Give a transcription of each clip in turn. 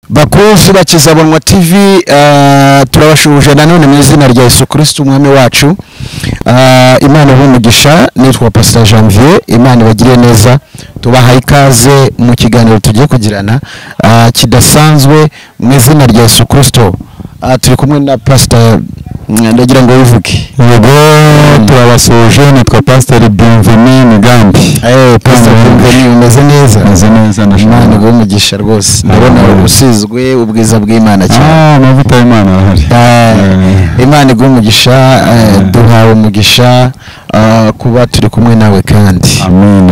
Bakunzi bakizabonwa TV, turabashuhuje nanone mu izina rya Yesu Kristo umwami wacu. Imana ibahe umugisha. Nitwa Pastor Janvier, Imana ibagire neza. Tubahaye ikaze mu kiganiro tugiye kugirana kidasanzwe mu izina rya Yesu Kristo. Turi kumwe na Pastor, ndagira ngo wivuge. Yego, turabasuje. Nitwa Pastor Bienvenu Migambi. Pastor Bienvenu, umeze neza? Meze neza, ndashima. Imana iguhe umugisha rwose. Ndabona usizwe ubwiza bw'Imana cyane. Amavuta y'Imana arahari. Imana iguhe umugisha. Duhawe umugisha kuba turi kumwe nawe kandi. Amen.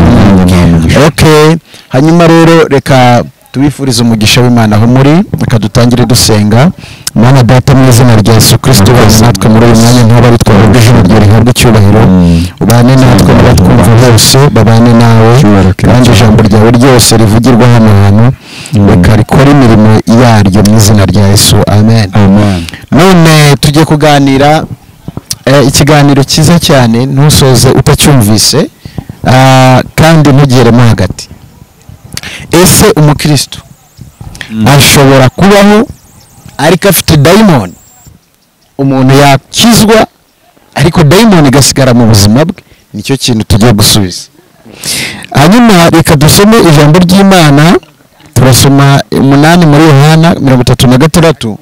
Okay, hanyuma rero reka tubifurize umugisha w'Imana aho muri. Reka dutangire dusenga. Mana Data, mu izina rya Yesu Kristo, ubane natwe muri uyu mwanya nk'abari twavuga ijambo ryawe rihabwa icyubahiro. Ubane natwe n'abatwumva bose babane nawe, kandi ijambo ryawe ryose rivugirwa hano hantu reka rikore imirimo yaryo mu izina rya Yesu, amen. Amen. None tugiye kuganira ikiganiro cyiza cyane, ntusoze utacyumvise, kandi ntugeremo hagati. Ese umukristo ashobora kubaho ariko afite dayimoni? Umuntu yakizwa ariko dayimoni igasigara mu buzima bwe? Nicyo kintu tugiye gusubiza. Hanyuma reka dusome ijambo ry'Imana. Turasoma 8 muri Yohana 36,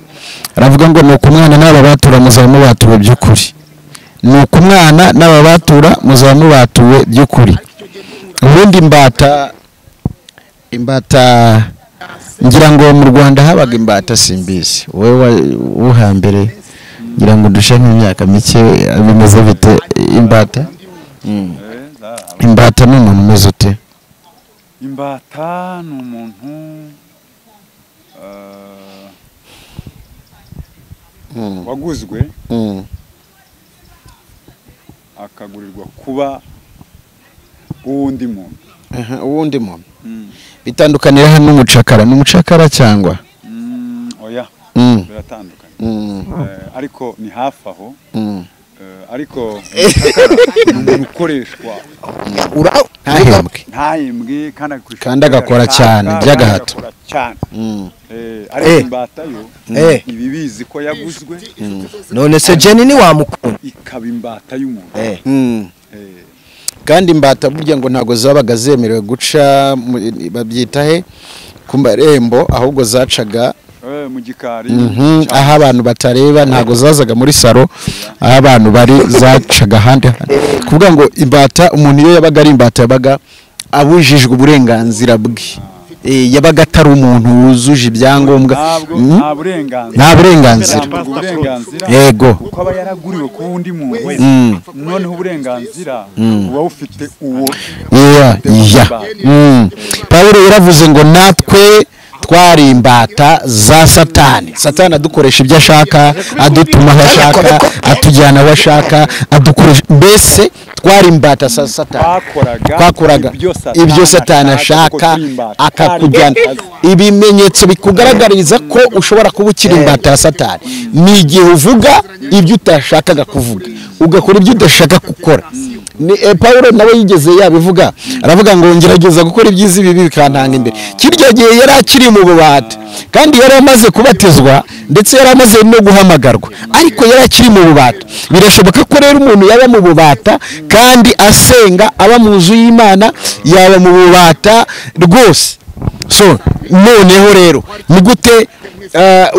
aravuga ngo nuko umwana n'ababatura muzaba mubatuwe by'ukuri. Nuko umwana n'ababatura muzaba mubatuwe by'ukuri. Ubundi imbata ngira ngo mu Rwanda habaga imbata, simbizi wowe wo hambere, ngira ngo ndushe nk'imyaka mike, bimeze bite imbata? Imbata ni umuntu umeze ute? Imbata ni umuntu waguzwe, akagurirwa kuba uwundi muntu. Uwundi muntu bitandukanira hano n'umucakara? N'umucakara cyangwa? Oya, biratandukanye, ariko ni hafi aho. Ariko ni umuntu ukoreshwa ntahembwe, ntahembwe, kandi agakora cyane by'agahato. Ariko imbata yo iba ibizi ko yaguzwe. None se Jenny ni wamukunda? Ikaba imbata y'umuntu. Kandi imbata burya ngo ntago zabaga zemerewe guca, babyita he, ku marembo, ahubwo zacaga mu gikari, aho abantu batareba. Ntago zazaga muri saro aho abantu bari, zacaga ahandi. Kuvuga ngo imbata, umuntu iyo yabaga ari imbata yabaga abujijwe uburenganzira bwe, yabaga atari umuntu wuzuje ibyangombwa. Nta burenganzira. Yego, kuko aba yaraguriwe ku wundi muntu. Noneho uburenganzira uba ufite uwo. Pawulo yaravuze ngo natwe twari imbata za Satani. Satani adukoresha ibyo ashaka, adutuma aho ashaka, atujyana aho ashaka, adukoresha. Mbese twari imbata za Satani, twakoraga ibyo Satani ashaka, akakujyana. Ibimenyetso bikugaragariza ko ushobora kuba ukiri imbata ya Satani ni igihe uvuga ibyo utashakaga kuvuga, ugakora ibyo udashaka gukora. Pawulo nawe yigeze yabivuga, aravuga ngo ngerageza gukora ibyiza, ibibi bikantanga imbere. Kirya gihe yari akiri mu bubata, kandi yari amaze kubatizwa, ndetse yari amaze no guhamagarwa, ariko yari akiri mu bubata. Birashoboka ko rero umuntu yaba mu bubata kandi asenga, aba mu nzu y'Imana, yaba mu bubata rwose. So noneho rero ni gute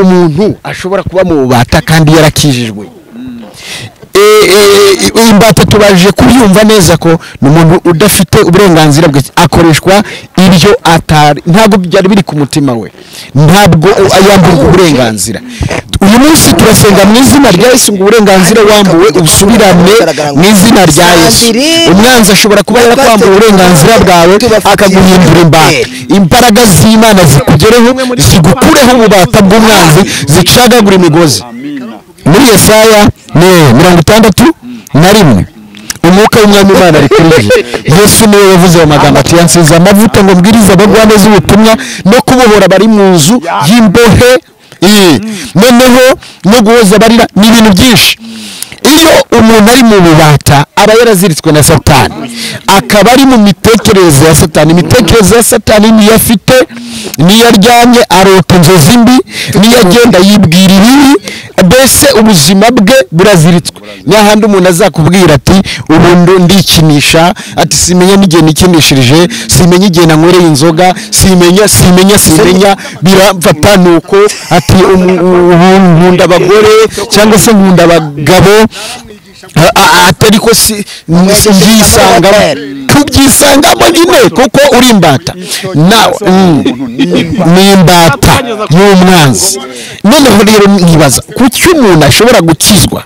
umuntu ashobora kuba mu bubata kandi yarakijijwe? Imbata tubaje kubyumva neza ko ni umuntu udafite uburenganzira bwe, akoreshwa ibyo atari, ntabwo byari biri ku mutima we, ntabwo yamburwa uburenganzira. Uyu munsi turasenga mu izina rya Yesu ngo uburenganzira wambuwe ubusubirane mu izina rya Yesu. Umwanzi ashobora kuba yarakwambuye uburenganzira bwawe akaguhindura imbata. Imbaraga z'Imana zikugereho, zigukureho ububata bw'umwanzi, zicagagura imigozi. Muri Yesaya 61, umwuka w'Umwami Imana ari kuri njye. Yesu niwe yavuze ayo magambo ati yansize amavuta ngo mbwirize abagwaneza ubutumwa no kubohora abari mu nzu y'imbohe, noneho no guhoza abarira, ni ibintu byinshi. Iyo umuntu ari mu bubata aba yaraziritswe na Satani, akaba ari mu mitekerereze ya Satani. Imitekerereze ya Satani niyo afite. Niyo aryamye arota inzozi mbi, niyo agenda yibwira ibibi, mbese ubuzima bwe buraziritswe. Ni hahandi umuntu azakubwira ati ubu ndikinisha, ati simenya n'igihe nikinishirije, simenya igihe nanywereye inzoga, simenya biramfata nuko, ati nkunda abagore cyangwa se nkunda abagabo, atari ko si ngisangamo, kubyisangamo nyine kuko uri imbata ni imbata y'umwanzi. Noneho rero nkibaza kuki umuntu ashobora gukizwa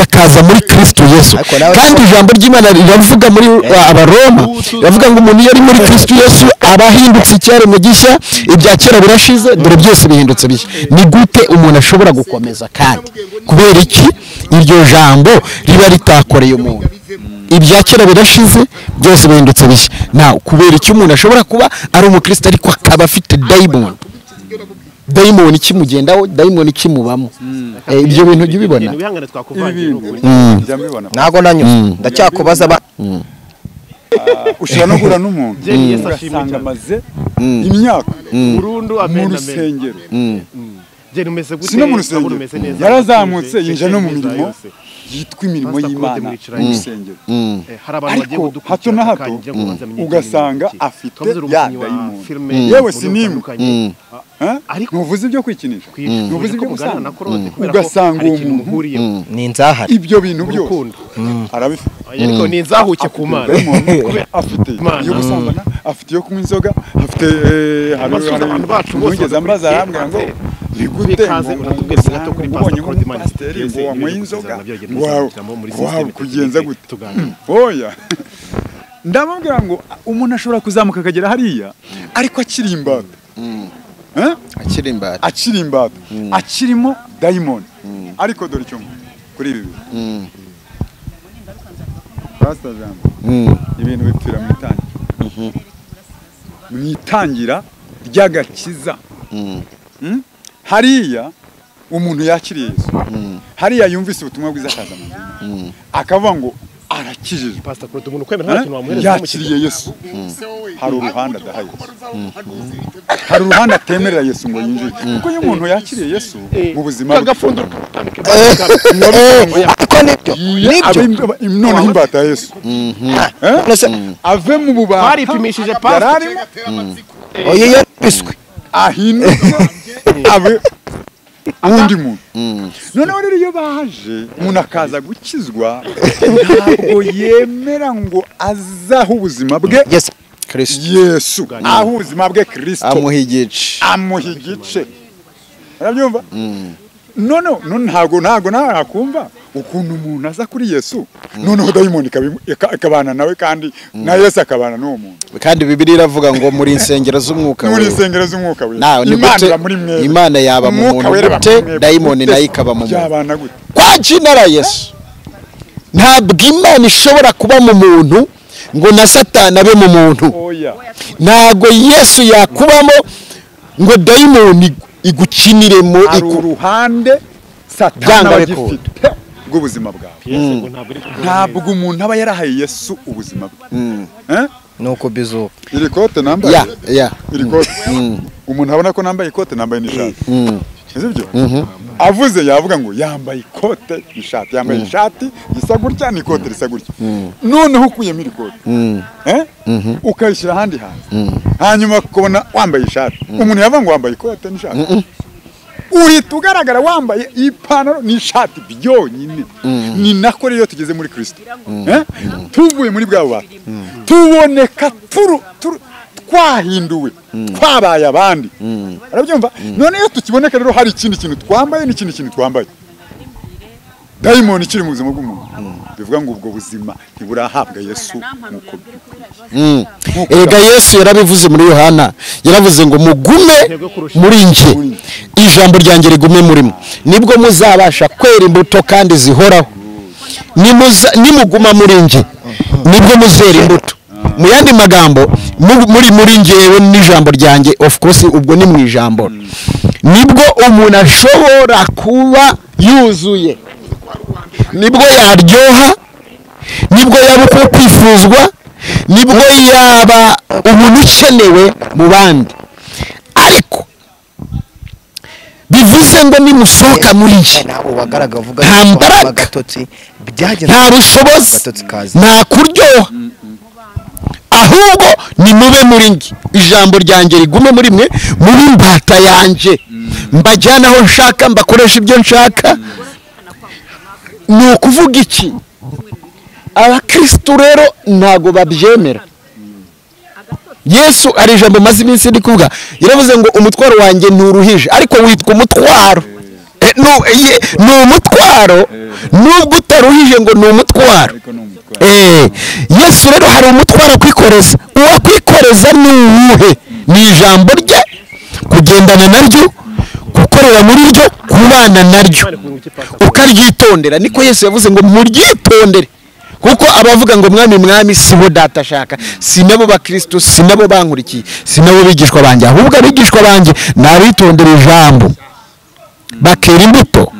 akaza muri Kristo Yesu, kandi ijambo ry'Imana riravuga muri Abaroma, riravuga ngo umuntu iyo ari muri Kristo Yesu aba ahindutse icyaremwe gishya, ibya kera birashize, dore byose bihindutse bishya. Ni gute umuntu ashobora gukomeza kandi kubera iki iryo jambo riba ritakoreye umuntu? Ibya kera birashize, byose bihindutse bishya. Nawe kubera iki umuntu ashobora kuba ari umukristo ariko akaba afite dayimoni ikimugendaho, dayimoni ikimubamo? Ibyo bintu ujya ubibona? Ntago nanyuze, ndacyakubaza. Ushobora no guhura n'umuntu ugasanga amaze imyaka mu rusengero, si no mu rusengero, yarazamutse yinjira no mu mirimo yitwa imirimo y'Imana mu rusengero, ariko hato na hato ugasanga afite ya dayimoni. Yewe si nimwe, ntuvuze ibyo kwikinisha, ntuvuze ibyo gusanga, ugasanga uwo muntu ni inzahare, ibyo bintu byose arabifite, ariko ni inzahuke ku Mana, afite iyo gusambana, afite iyo kunywa inzoga, afite hari ambaza arambwira ngo ni gute ubonye nk'umupasiteri ngo wanyweye inzoga kugenza gute? Oya, ndamubwira ngo umuntu ashobora kuzamuka akagera hariya ariko akiri imbata, akiri imbata, akirimo dayimoni. Ariko dore icyo kuri ibi Pastor Jambo, ibintu bipfira mu itangira, mu itangira ry'agakiza. Hariya umuntu yakiriye Yesu, hariya yumvise ubutumwa bwiza akaza mu nzu, akavuga ngo arakijijwe, yakiriye Yesu. Hari uruhande adaha Yesu, hari uruhande atemerera Yesu ngo yinjire, kuko iyo umuntu yakiriye Yesu mu buzima bwe, noneho imbata ya Yesu ave mu bubata yararimo, ahinduke abe undi muntu. Noneho rero iyo baje umuntu akaza gukizwa, ntabwo yemera ngo azaho ubuzima bwe Yesu, aho ubuzima bwe Kristo amuha igice, amuha igice. Urabyumva? None ntago nakumva ukuntu umuntu aza kuri Yesu, noneho dayimoni ikabana nawe, kandi na Yesu akabana n'uwo muntu. Kandi Bibiliya iravuga ngo muri insengero z'umwuka we, muri insengero z'umwuka we, Imana muri mwe, Imana yaba mu muntu gute, dayimoni nayo ikaba mu muntu? Kwa jina la Yesu, ntabwo Imana ishobora kuba mu muntu ngo na Satani abe mu muntu. Ntabwo Yesu yakubamo ngo dayimoni igukiniremo uruhande Satani agifite rw'ubuzima bwawe. Ntabwo umuntu aba yarahaye Yesu ubuzima bwe. Nuko bizuka iri kote nambaye, iri kote umuntu abona ko nambaye ikote, nambaye n'ishati, sibyo? Avuze yavuga ngo yambaye ikote n'ishati, yambaye ishati isa gutya n'ikote risa gutya. Noneho ukuyemo iri kote ukayishyira ahandi hantu, hanyuma kubona wambaye ishati, umuntu yavuga ngo wambaye ikote n'ishati, uhita ugaragara wambaye ipantaro n'ishati byonyine. Ni nako rero tugeze muri Kristo, tuvuye muri bwa bubata, tuboneka twahinduwe, twabaye abandi. Arabyumva? None iyo tukiboneka rero hari ikindi kintu twambaye n'ikindi kintu twambaye, dayimoni ikiri mu buzima bw'umuntu, bivuga ngo ubwo buzima ntiburahabwa Yesu nk'uko bikwiye. Erega Yesu yarabivuze muri Yohana, yaravuze ngo mugume muri njye, ijambo ryanjye rigume murimo, nibwo muzabasha kwera imbuto kandi zihoraho. Nimuguma muri njye nibwo muzera imbuto. Mu yandi magambo, muri njyewe n'ijambo ryanjye, of course ubwo ni mu ijambo, nibwo umuntu ashobora kuba yuzuye, nibwo yaryoha, nibwo yaba uko kwifuzwa, nibwo yaba umuntu ukenewe mu bandi. Ariko bivuze ngo nimusohoka muri njye, nta mbaraga, nta bushobozi, nta kuryoha, ahubwo nimube muri njye, ijambo ryanjye rigume muri mwe, muri imbata yanjye, mbajyana aho nshaka, mbakoresha ibyo nshaka. Ni ukuvuga iki? Abakristo rero ntago babyemera. Yesu ari ijambo maze iminsi ndi kuvuga, yaravuze ngo umutwaro wanjye nturuhije, ariko witwa umutwaro. Ni umutwaro nubwo utaruhije ngo ni umutwaro. Yesu rero hari umutwaro kwikoreza. Uwakwikoreza ni uwuhe? Ni ijambo rye, kugendana naryo, gukorera muri ryo, kubana naryo, ukaryitondera. Niko Yesu yavuze ngo muryitondere, kuko abavuga ngo mwami mwami si bo data ashaka, si nabo bakristo, si nabo bankurikiye, si nabo bigishwa banjye, ahubwo abigishwa banjye ni abitondera ijambo bakera imbuto.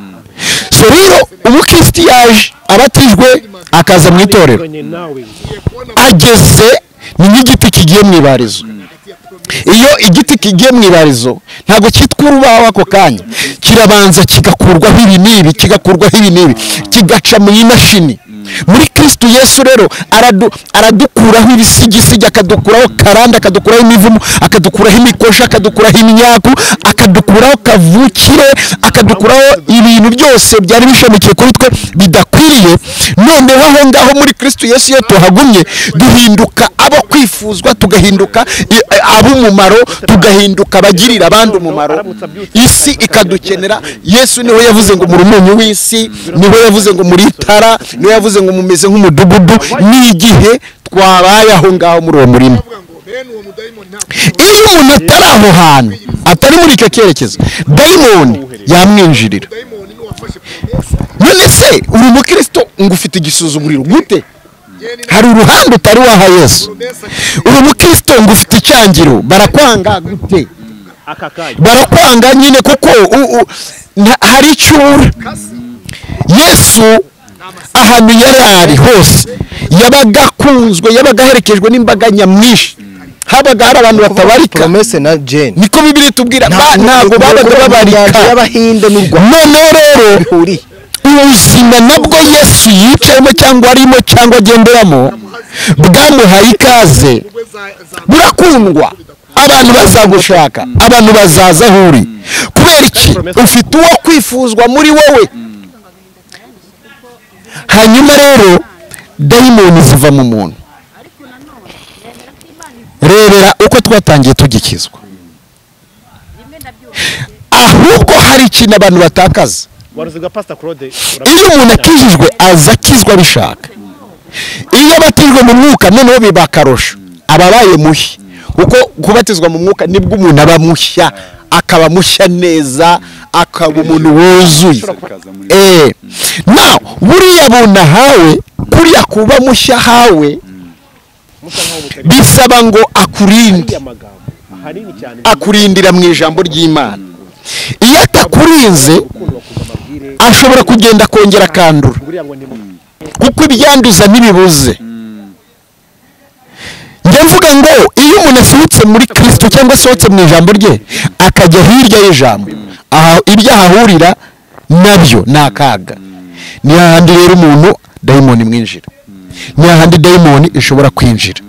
So rero umukristo yaje abatijwe akaza mu itorero, ageze ni nk'igiti kigiye mu ibarizo. Iyo igiti kigiye mu ibarizo ntabwo cyitwa urubaho ako kanya, kirabanza kigakurwaho ibi n'ibi, kigakurwaho ibi n'ibi, kigaca mu imashini. Muri Kristo Yesu rero aradukuraho ibisigisigi, akadukuraho karanda, akadukuraho imivumo, akadukuraho imikosha, akadukuraho imyaku, akadukuraho kavukire, akadukuraho ibintu byose byari bishamikiye kuri twe bidakwiriye. Noneho aho ngaho muri Kristo Yesu iyo tuhagumye duhinduka abo kwifuzwa, tugahinduka ab'umumaro, tugahinduka abagirira abandi umumaro, isi ikadukenera. Yesu niwe yavuze ngo muri umunyu w'isi, niwe yavuze ngo muri itara, niwe yavuze ngo mumeze nk'umudugudu. Ni igihe twabaye aho ngaho muri uwo murima. Iyo umuntu atari aho hantu, atari muri icyo cyerekezo, dayimoni yamwinjirira. None se uri umukristo ngo ufite igisuzuguriro gute? Hari uruhande utari waha Yesu. Uri umukristo ngo ufite icyangiro, barakwanga gute? Barakwanga nyine kuko hari icyura. Yesu ahantu yari ari hose yabaga akunzwe, yabaga aherekejwe n'imbaga nyamwinshi, habaga hari abantu batabarika. Promesse na Jane, niko Bibiliya itubwira, ntabwo babaga babarika. Y'abahinde n'u Rwanda Noneho rero ubuzima nabwo Yesu yicayemo cyangwa arimo cyangwa agenderamo bwamuhaye ikaze, burakundwa, abantu bazagushaka, abantu bazaza aho uri. Kubera iki? Ufite uwo kwifuzwa muri wowe. Hanyuma rero dayimoni ziva mu muntu. Rebera uko twatangiye tugikizwa, ahubwo hari ikintu abantu batakaza. Iyo umuntu akijijwe aza akizwa abishaka. Iyo abatijwe mu mwuka noneho biba akarusho, aba abaye mushya, kuko kubatizwa mu mwuka nibwo umuntu aba mushya, akaba mushya neza, akaba umuntu wuzuye. Now buriya buntu ahawe, kuriya kuba mushya hawe, bisaba ngo akurinde, akurindira mu ijambo ry'Imana. Iyo atakurinze ashobora kugenda akongera akandura, kuko ibyanduza ntibibuze. Njya mvuga ngo iyo umuntu asohotse muri Kristo cyangwa asohotse mu ijambo rye akajya hirya y'ijambo, ibyo ahahurira nabyo ni akaga. Ni hahandi rero umuntu dayimoni mwinjira, ni hahandi dayimoni ishobora kwinjira.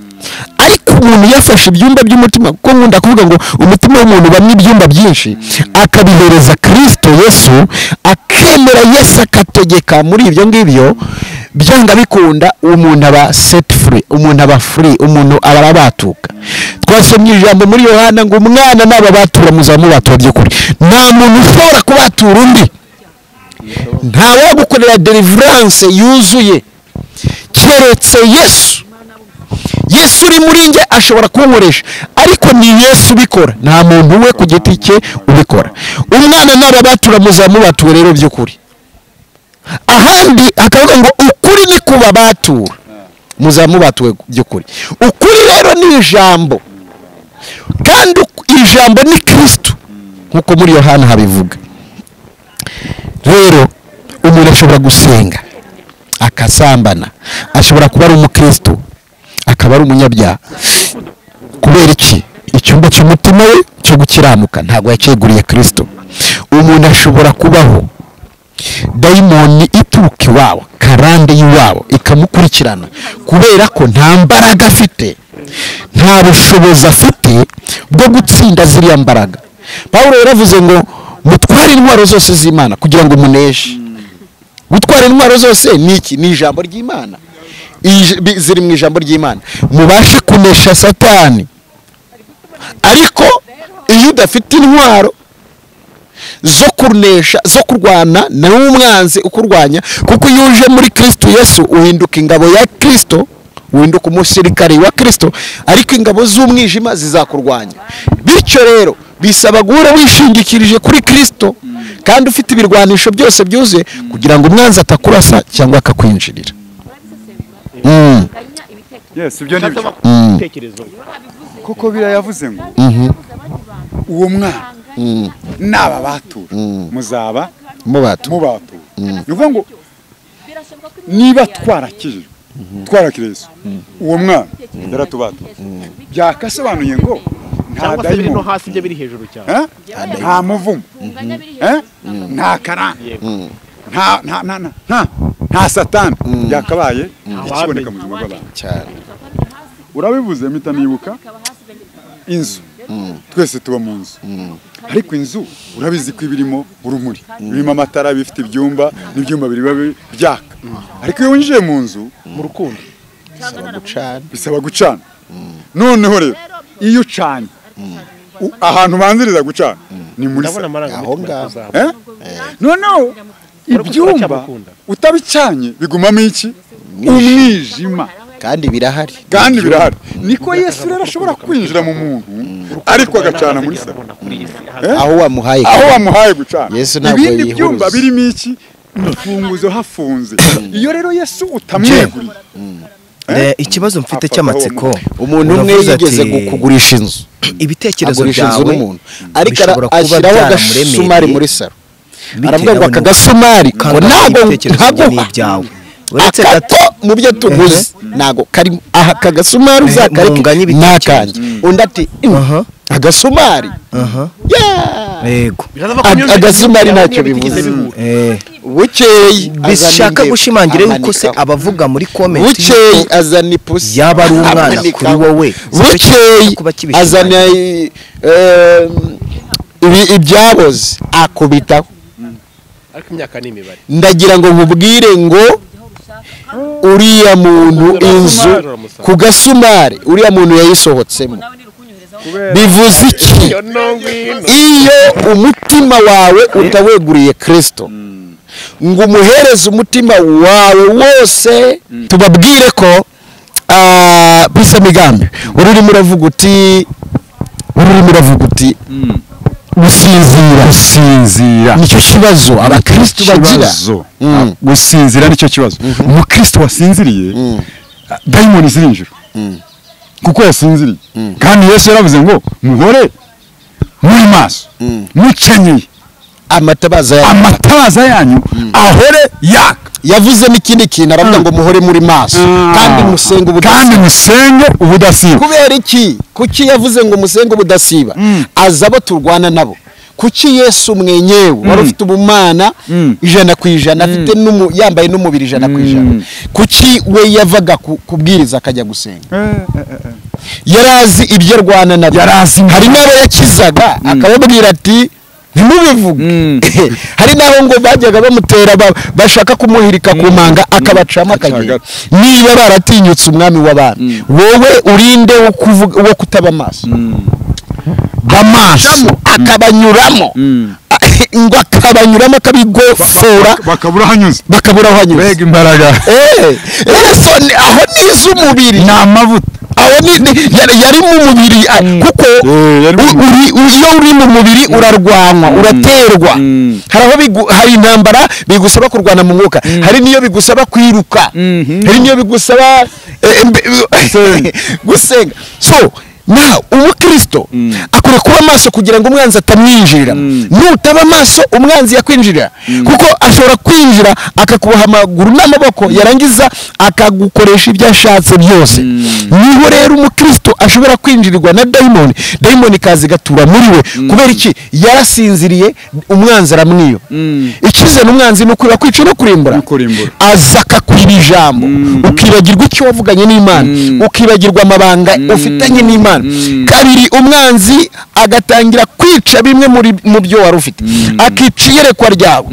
Ariko umuntu yafashe ibyumba by'umutima, kuko nkunda kuvuga ngo umutima w'umuntu ubamo ibyumba byinshi, akabihereza Kristo Yesu, akemera Yesu akategeka muri ibyo ngibyo, byanga bikunda umuntu aba set free, umuntu aba free, umuntu aba arabatuka. Twasomye ijambo muri Yohana ngo umwana n'ababatura muzamubatura by'ukuri. Nta muntu ushobora kubatura undi, nta wagukorera deliverance yuzuye keretse Yesu. Yesu uri muri njye ashobora kunkoresha, ariko ni Yesu ubikora, nta muntu we ku giti cye ubikora. Umwana n'ababatura muzamubatura rero by'ukuri. Ahandi akavuga ngo ukuri ni kubabatura, muzamubatuwe by'ukuri. Ukuri rero ni ijambo, kandi ijambo ni Kristo, nkuko muri Yohana habivuga. Rero umuntu ashobora gusenga akasambana, ashobora kuba ari umukristo akaba ari umunyabyaha. Kubera iki? Icyumba cy'umutima we cyo gukiranuka ntabwo yacyeguriye Kristo. Umuntu ashobora kubaho dayimoni ituruka iwabo, karande y'iwabo ikamukurikirana, kubera ko nta mbaraga afite, nta bushobozi afite bwo gutsinda ziriya mbaraga. Pawulo yaravuze ngo mutware intwaro zose z'Imana kugira ngo muneshe. Gutwara intwaro zose ni iki? Ni ijambo ry'Imana. Ziri mu ijambo ry'Imana, mubashe kunesha Satani. Ariko iyo udafite intwaro zo kunesha, zo kurwana n'umwanzi ukurwanya, kuko iyo uje muri Kristo Yesu uhinduka ingabo ya Kristo, uhinduka umusirikare wa Kristo, ariko ingabo z'umwijima zizakurwanya. Bityo rero bisaba guhora wishingikirije kuri Kristo kandi ufite ibirwanisho byose byuzuye kugira ngo umwanzi atakurasa cyangwa akakwinjirira. Yes, ibyo ni byo. Kuko birayavuze ngo uwo mwana naba batura muzaba mubatura. Ni ukuvuga ngo niba twarakijijwe, twarakiriye Yesu, uwo mwana yaratubatura. Byakasobanuye ngo nta dayimoni no hasi ibyo biri hejuru cyane, nta muvumo, nta karande, nta nta nta nta nta Satani byakabaye ikiboneka mu buzima bw'abantu cyane. Urabivuze mpita nibuka inzu. Twese tuba mu nzu, ariko inzu urabizi ko ibirimo urumuri, birimo amatara, bifite ibyumba n'ibyumba biri byaka. Ariko iyo winjiye mu nzu mu rukundo bisaba gucana. Noneho rero iyo ucanye ahantu banziriza gucana ni muri aho ngaho. Noneho ibyumba utabicanye bigumamo iki? Umwijima. Kandi birahari, kandi birahari. Niko Yesu rero ashobora kwinjira mu muntu ariko agacana muri salo aho wamuhaye, aho wamuhaye gucana. Yesu ntabwo ibindi byumba birimo iki? Imfunguzo hafunze. Iyo rero Yesu utamweguriye. Ikibazo mfite cy'amatsiko, umuntu umwe yigeze kugurisha inzu, ibitekerezo byawe ariko ashyiraho agasumari muri salo, aravuga ngo aka gasumari ngo ntabwo n'ibyawe uretse gato mu byo tuguze ntago kari aha kagasumari uzakareke nakanjye. Undi ati agasumari, yego agasumari ntacyo bivuze. Bukeye bishaka gushimangira yuko se abavuga muri comment bukeye azana ipusi yaba ari umwana kuri wowe, bukeye azana ibyaboze akubitaho. Ariko imyaka ni imibare. Ndagira ngo nkubwire ngo uriya muntu inzu ku gasumari uriya muntu yayisohotsemo. Bivuze iki? Iyo umutima wawe utaweguriye Kristo ngo umuhereze umutima wawe wose, tubabwire ko bisa migambi ururimi uravuga uti, ururimi uravuga uti gusinzira, gusinzira nicyo kibazo abakristo bagira. Gusinzira nicyo kibazo. Umukristo wasinziriye dayimoni zirinjira kuko yasinziriye. Kandi Yesu yaravuze ngo muhore muri maso mukenyeye amatabaza yanyu ahore yaka. Yavuze n'ikindi kintu aravuga ngo muhore muri maso kandi musenge ubudasiba. Kandi musenge ubudasiba. Kubera iki? Kuki yavuze ngo musenge ubudasiba? Aza abo turwana nabo. Kuki Yesu mwenyewe wari ufite ubumana 100% afite yambaye n'umubiri 100%, kuki we yavaga kubwiriza akajya gusenga? Yarazi ibyo arwana nabyo, hari n'abo yakizaga akababwira ati ntimubivuge. Hari naho ngo bajyaga bamutera bashaka kumuhirika ku manga akabacamo akagenda. Niba baratinyutse umwami w'abami, wowe urinde wo kutaba amaso, amaso akabanyuramo, ngo akabanyuramo akabigofora, bakabura hanyuze, bakabura hanyuze. Mbega imbaraga! Aho n'iz'umubiri ni amavuta, aho yari mu mubiri, kuko iyo uri mu mubiri urarwanwa, uraterwa. Hari intambara bigusaba kurwana mu mwuka, hari niyo bigusaba kwiruka, hari niyo bigusaba gusenga. So now umukristo akora kuba maso kugira ngo umwanzi atamwinjirira. Nutaba amaso umwanzi yakwinjirira, kuko ashobora kwinjira akakuboha amaguru n'amaboko, yarangiza akagukoresha ibyo ashatse byose. Niho rero umukristo ashobora kwinjirirwa na dayimoni, dayimoni ikaza igatura muri we. Kubera iki? Yarasinziriye, umwanzi aramwiba. Ikizana umwanzi ni ukwiba, kwica no kurimbura. Aza akakwiba ijambo, ukibagirwa icyo wavuganye n'Imana, ukibagirwa amabanga ufitanye n'Imana. Kabiri, umwanzi agatangira kwica bimwe mu byo wari ufite, akica iyerekwa ryawe,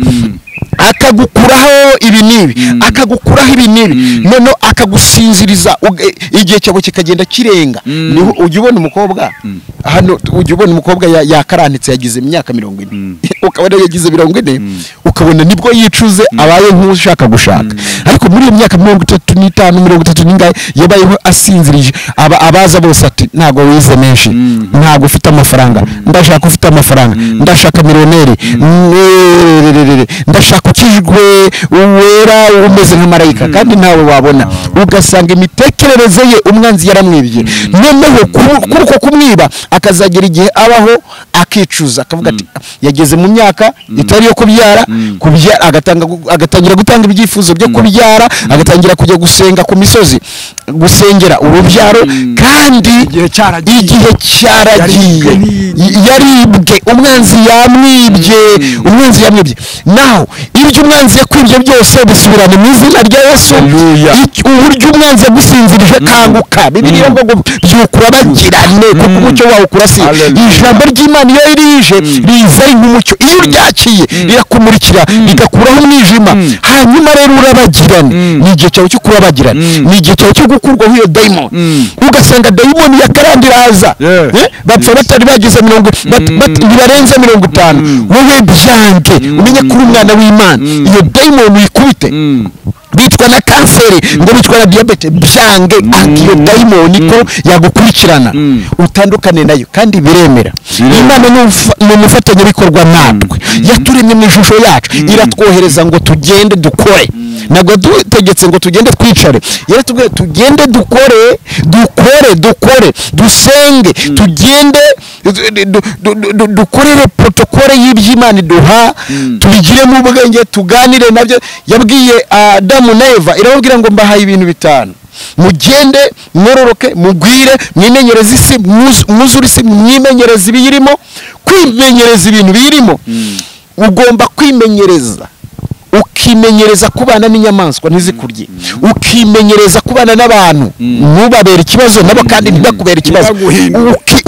akagukuraho ibi n'ibi, akagukuraho ibi n'ibi, noneho akagusinziriza, igihe cyawe kikagenda kirenga. Niho ujya ubona umukobwa hano, ujya ubona umukobwa yakarantitse yagize imyaka 40, ukabona yagize 40, ukabona nibwo yicuze, abaye nk'ushaka gushaka. Ariko muri iyo myaka 35, 30 n'ingahe yabayeho asinzirije, abaza bose ati ntago wize menshi, ntago ufite amafaranga, ndashaka ufite amafaranga, ndashaka miliyoneri, ndashaka ukijwe wera umeze nka marayika, kandi ntawe wabona. Ugasanga imitekerereze ye umwanzi yaramwibye. Noneho kuri uko kumwiba akazagera igihe abaho akicuza, akavuga ati yageze mu myaka itari yo kubyara, agatangira gutanga ibyifuzo byo kubyara, agatangira kujya gusenga ku misozi, gusengera urubyaro, kandi igihe cyaragiye, yaribwe, umwanzi yamwibye, umwanzi yamwibye. Naho ibyo umwanzi yakwibye byose bisubirane mu izina rya Yesu. Uburyo umwanzi yagusinzirije, kanguka. Bibiliya iravuga ngo byukura bagirane, kuko umucyo wawe ukurasiye. Ijambo ry'Imana iyo rije riza ari nk'umucyo, iyo uryakiye rirakumurikira, rigakuraho umwijima. Hanyuma rero urabagirane, ni igihe cyawe cyo kurabagirana, ni igihe cyawe cyo gukurwaho iyo dayimoni. Ugasanga dayimoni yakarandiraza, bapfa batari bageze 50, ntibarenze 50. Wowe byange umenye kuri umwana w'Imana, iyo dayimoni uyikubite. Bitwa na kanseri, ngo bitwa na diyabete, byange iyo dayimoni ko yagukurikirana, utandukane nayo. Kandi biremera. Imana ni umufatanyabikorwa natwe, yaturemye mu ishusho yacu, iratwohereza ngo tugende dukore. Ntabwo dutegetse ngo tugende twicare, yaratubwiye tugende dukore, dukore, dukore, dusenge, tugende dukorere protokole y'iby'Imana iduha, tubigiremo ubwenge, tuganire nabyo. Yabwiye Adamu na Eva, irababwira ngo mbahaye ibintu 5: mugende mwororoke, mugwire, mwimenyereze isi, mwuzure isi, mwimenyereze ibiyirimo. Kwimenyereza ibintu biyirimo, ugomba kwimenyereza, ukimenyereza kubana n'inyamaswa ntizikurye, ukimenyereza kubana n'abantu ntubabere ikibazo nabo kandi ntibakubere ikibazo,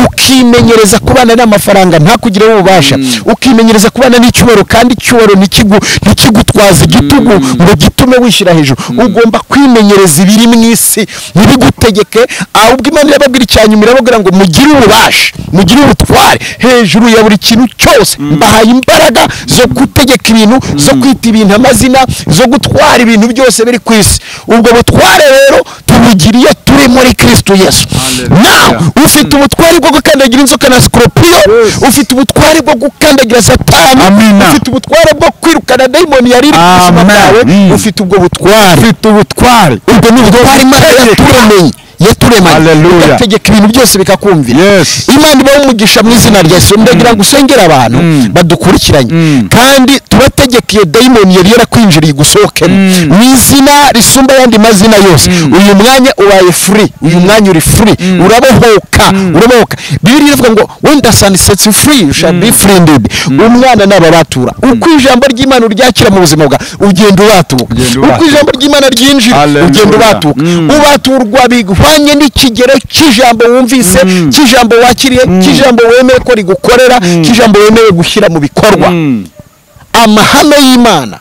ukimenyereza kubana n'amafaranga ntakugireho ububasha, ukimenyereza kubana n'icyubahiro kandi icyubahiro ntikigutwaze igitugu ngo gitume wishyira hejuru. Ugomba kwimenyereza ibiri mu isi ntibigutegeke, ahubwo Imana irababwira icyanyuma, irababwira ngo mugire ububasha, mugire ubutware hejuru ya buri kintu cyose. Mbahaye imbaraga zo gutegeka ibintu, zo kwita ibintu amazina, zo gutwara ibintu byose biri ku isi. Ubwo butware rero tubugira iyo turi muri Kristo Yesu. Nawe ufite ubutware bwo gukandagira inzoka na scorpion, ufite ubutware bwo gukandagira Satani, ufite ubutware bwo kwirukana dayimoni yari iri ku buzima bwawe, ufite ubwo butware, ufite ubutware. Ubwo ni ubutware Imana yaturemeye, yaturemanye, igategeka ibintu byose bikakumvira. Imana ibahe umugisha mu izina rya Yesu. Ndagira ngo usengere abantu badukurikiranye, kandi tubategeke iyo dayimoni yari yarakwinjiriye igusohokemo mu izina risumba ayandi mazina yose. Uyu mwanya ubaye free, uyu mwanya uri free, urabohoka, urabohoka. Bibiliya iravuga ngo when the son sets you free, you shall be free indeed. Umwana n'ababatura, uko ijambo ry'Imana uryakira mu buzima bwawe ugenda ubatuka, uko ijambo ry'Imana ryinjira ugenda ubatuka, ubaturwa bihwanye n'ikigero cy'ijambo wumvise, cy'ijambo wakiriye, cy'ijambo wemeye ko rigukorera, cy'ijambo wemeye gushyira mu bikorwa. Amahame y'Imana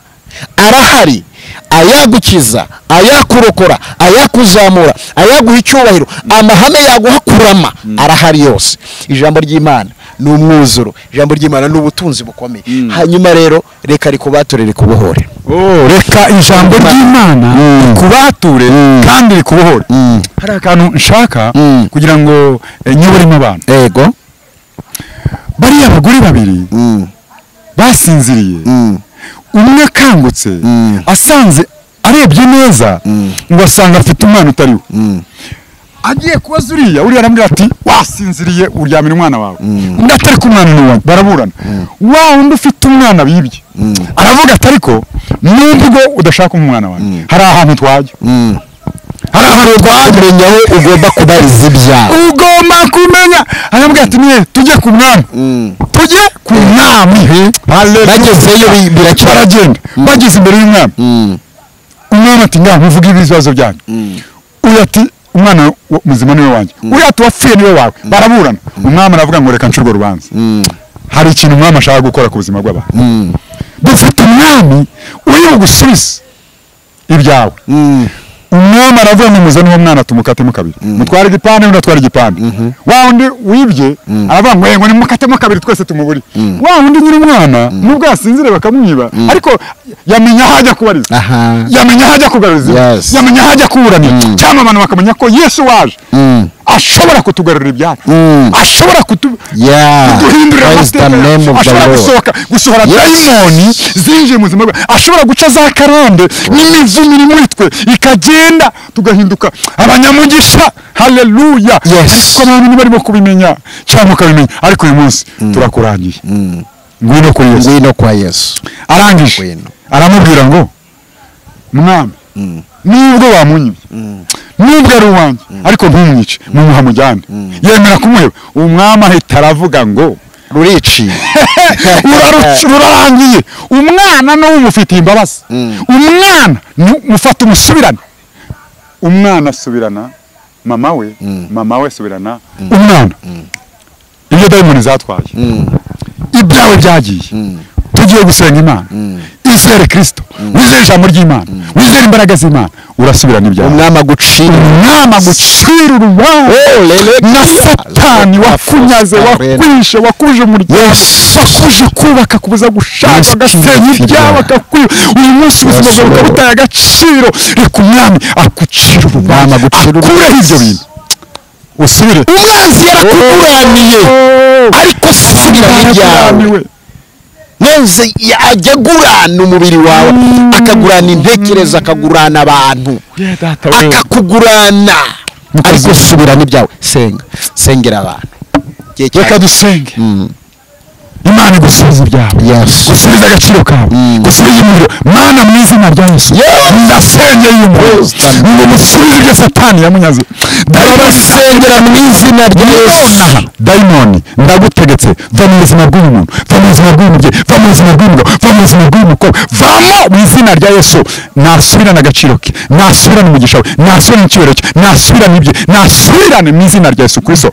arahari, ayagukiza, ayakurokora, ayakuzamura, ayaguha icyubahiro, amahame yaguha kurama arahari yose. Ijambo ry'Imana ni umwuzuro, ijambo ry'Imana ni ubutunzi bukomeye. Hanyuma rero reka rikubature, rikubohore. Reka ijambo ry'Imana rikubature kandi rikubohore. Hari akantu nshaka kugira ngo nyoboremo abantu. Yego. Bariya abagore babiri basinziriye, umwe akangutse asanze arebye neza ngo asanga afite umwana utari we. Agiye kubaza uriya, uriya aramubwira ati wasinziriye uryamira umwana wawe, undi atari ku mwana ni uwanjye, baraburana. Wa wundi ufite umwana bibye aravuga ati ariko nubwo udashaka umwana wanjye hari ahantu twajya. Hari ahantu Kumenya aho ugomba kubariza ibyawe. Ugomba kumenya. Arambwira ati niye tujye ku mwami, tujye ku mwami. Bagezeyo birakira. Baragenda, bageze imbere y'umwami, umwami ati ngaho muvuge ibibazo byanyu. Uyu ati umwana muzima niwe wanjye, uyu ati wapfuye niwe wawe. Baraburana. Umwami aravuga ngo reka nce urwo rubanza. Hari ikintu umwami ashaka gukora ku buzima bw'abantu. Dufite umwami uri bugusubize ibyawe. Umwami aravuga ngo muzane uwo mwana tumukatemo kabiri, mutware igipande, undi atwara igipande. Wa wundi wibye aravuga ngo ngo nimukatemo kabiri twese tumuburi. Wa wundi nyiri umwana nubwo yasinzire bakamwiba, ariko yamenya aho ajya kubariza, yamenya aho ajya kugaruriza, yamenya aho ajya kuburanira, cyangwa abantu bakamenya ko Yesu waje ashobora kutugarurira ibyacu, ashobora kuduhindurira amateka, ashobora gusohoka gusohora dayimoni zinjiye mu buzima bwe, ashobora guca za karande n'imivumo iri muri twe ikagenda tugahinduka abanyamugisha. Haleluya. Ariko abantu barimo kubimenya cyangwa ukabimenya, ariko uyu munsi turakurangiye, ngwino kuri Yesu, ngwino kwa Yesu. Arangije aramubwira ngo mwami, nubwo bamunyibye, nubwo ari uwanjye, ariko ntumwice, mumuha mujyane. Yemera kumuheba. Umwami ahita aravuga ngo ruriciye, rurarangiye. Umwana n'uwo umufitiye imbabazi, umwana mufata umusubirane. Umwana asubirana mama we, mama we asubirana umwana. Ibyo dayimoni zatwaye, ibyawe byagiye. Tugiye gusenga Imana. Izere Kristo, wizere ijambo ry'Imana, wizere imbaraga z'Imana, urasubirana ibyawe. Umwami agucira, umwami agucira urubanza na Satani wakunyaze, wakwishe, wakuje umuryango, wakuje kubaka, kubuza gushaka, agasenya ibyawe, akakwiba. Uyu munsi ubuzima bwawe bukaba butaye agaciro. Reka umwami agucira urubanza, akureho ibyo bintu, usubire. Umwanzi yarakuguraniye, ariko subirana ibyawe. Mwanzi ajya agurana umubiri wawe, akagurana intekerezo, akagurana abantu, akakugurana, ariko subirana ibyawe. Senga, sengera abantu. Reka dusenge. Imana igusubize ibyawe, gusubiza agaciro kawe, gusubiza umuriro. Mana, mu izina rya Yesu ndasengeye uyu muntu ngo musubize ibyo Satani yamunyaze. Ndabasengera mu izina rya Yesu. Dayimoni ndagutegetse, va mu buzima bw'uyu muntu, va mu buzima bw'uyu mubyeyi, va mu buzima bw'uyu mugabo, va mu buzima bw'uyu mukobwa, vamo mu izina rya Yesu. Nasubirane agaciro ke, nasubirane umugisha we, nasubirane icyubahiro cye, nasubirane ibye, nasubirane mu izina rya Yesu Kristo.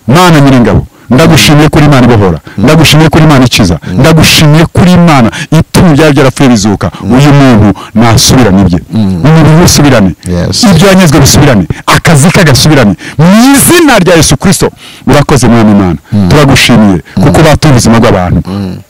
Mana nyiringabo, ndagushimiye kuri Imana ibohora, ndagushimiye kuri Imana ikiza, ndagushimiye kuri Imana ituma ibyawe byarapfuye bizuka. Uyu muntu nasubirane ibye, umubiri we usubirane, ibyo yanyazwe bisubirane, akazi ke gasubirane mu izina rya Yesu Kristo. Urakoze mwami Imana, turagushimiye kuko batuye ubuzima bw'abantu,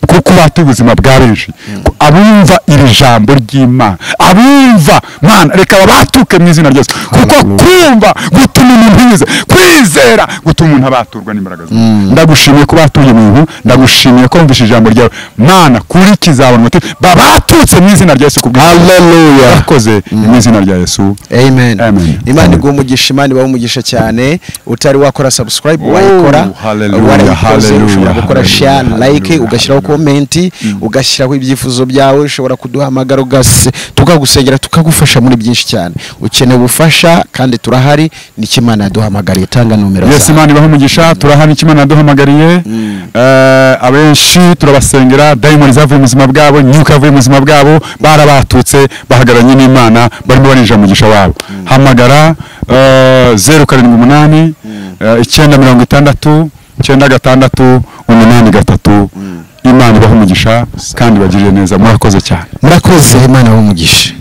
kuko batuye ubuzima bwa benshi. Abumva iri jambo ry'Imana, abumva Mana, reka babatuke mu izina rya Yesu, kuko kumva gutuma umuntu yizera, kwizera gutuma umuntu abaturwa n'imbaraga z'Imana. Ndagushimiye ko batuye umuntu, ndagushimiye ko wumvise ijambo ryawe Mana, kuri kizabona umuti babatutse mu izina rya Yesu. Haleluya. Urakoze mu izina rya Yesu. Amen. Amen. Imana iguhe umugisha, Imana ibahe umugisha cyane. Utari wakora subscribe wayikora, warayikoze ushobora gukora share, like, ugashyiraho comment, ugashyiraho ibyifuzo byawe, ushobora kuduhamagara tukagusengera, tukagufasha muri byinshi cyane. Ukeneye ubufasha kandi turahari, nicyo Imana yaduhamagariye. Tanga nomero zawe. Yesu, Imana ibahe umugisha. Turahari, nicyo Imana yaduhamagariye. Abenshi turabasengera, dayimoni zavuye mu buzima bwabo, imyuka yavuye mu buzima bwabo, barabatutse, bahagararanye n'Imana, barimo barinjira mu mugisha wabo. Hamagara 078 960 96 83. Imana ibahe umugisha kandi ibagirire neza. Murakoze cyane. Murakoze, Imana ibahe umugisha.